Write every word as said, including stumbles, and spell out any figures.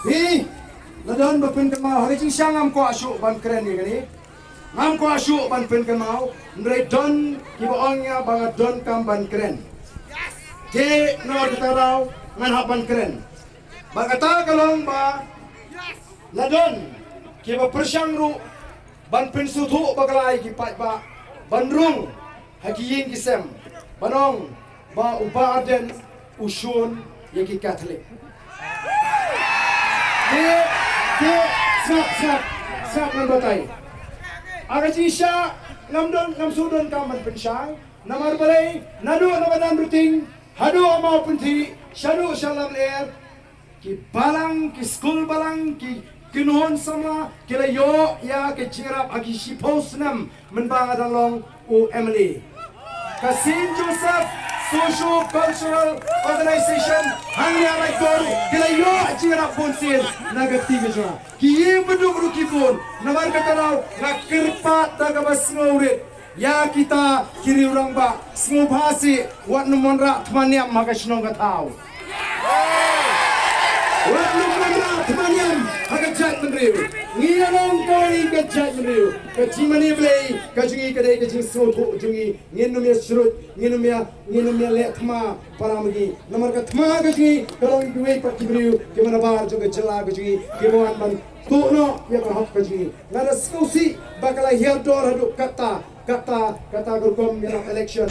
Hi, la don ba pynkynmaw, ha ka jingshisha ngam kwah shuh ban kren ïa kane. Ngam kwah shuh ban pynkynmaw, hynrei don kiba ong ïa ba nga donkam ban kren. Te na kata ka daw ngan hap ban kren. Ba kata ka long ba la don kiba pyrshang ruh ban pynsngewthuh bakla ïa ki paidbah ban rung ha ki ïing ki sem ban ong ba u Bah Ardent u shun ïa ki Katholik. Te, te, sngap, sngap, sngap ngan batai. Ha ka jingshisha ngam don, ngam shu donkam ban pynshai. Namar balei, naduh na Madan Ruting haduh ha Mawpynthih, shaduh sha Lamler, ki balang, ki skul balang, ki kynhun samla ki la ïoh ïa ka jingïarap ha ki shiphew snem mynba nga dang long u M L A. Ka Saint Joseph Socio Cultural Organization hangne ha Raikor ki la ïoh jingïarap bunsien na ka kti ka jong nga. Ki ïing bad ruh ki bun. Namar kata ka daw nga kyrpad da kaba sngewrit ïa kita ki riew rangbah, sngewbha seh wat nym wanrah thma niam ha ka shnong ka thaw. Wat nym wanrah thma niam ha ka jaitbynriew. Ngi ïa long kawei ka jaitbynriew. Ka jingmane Blei ka jong ngi ka dei ka jingsngewthuh jong ngi. Ngin nym ïa shrut, ngin nym ïa, ngin nym ïa leh thma para ma ngi. Namar ka thma ka jong ngi ka long kiwei pat ki briew kiba nabar jong ka jylla ka jong ngi kiba wan ban tuh noh ïa ka hok ka jong ngi. Nga da sngewsih ba ka la hiar dor haduh katta, katta, katta ka rukom ïalap election.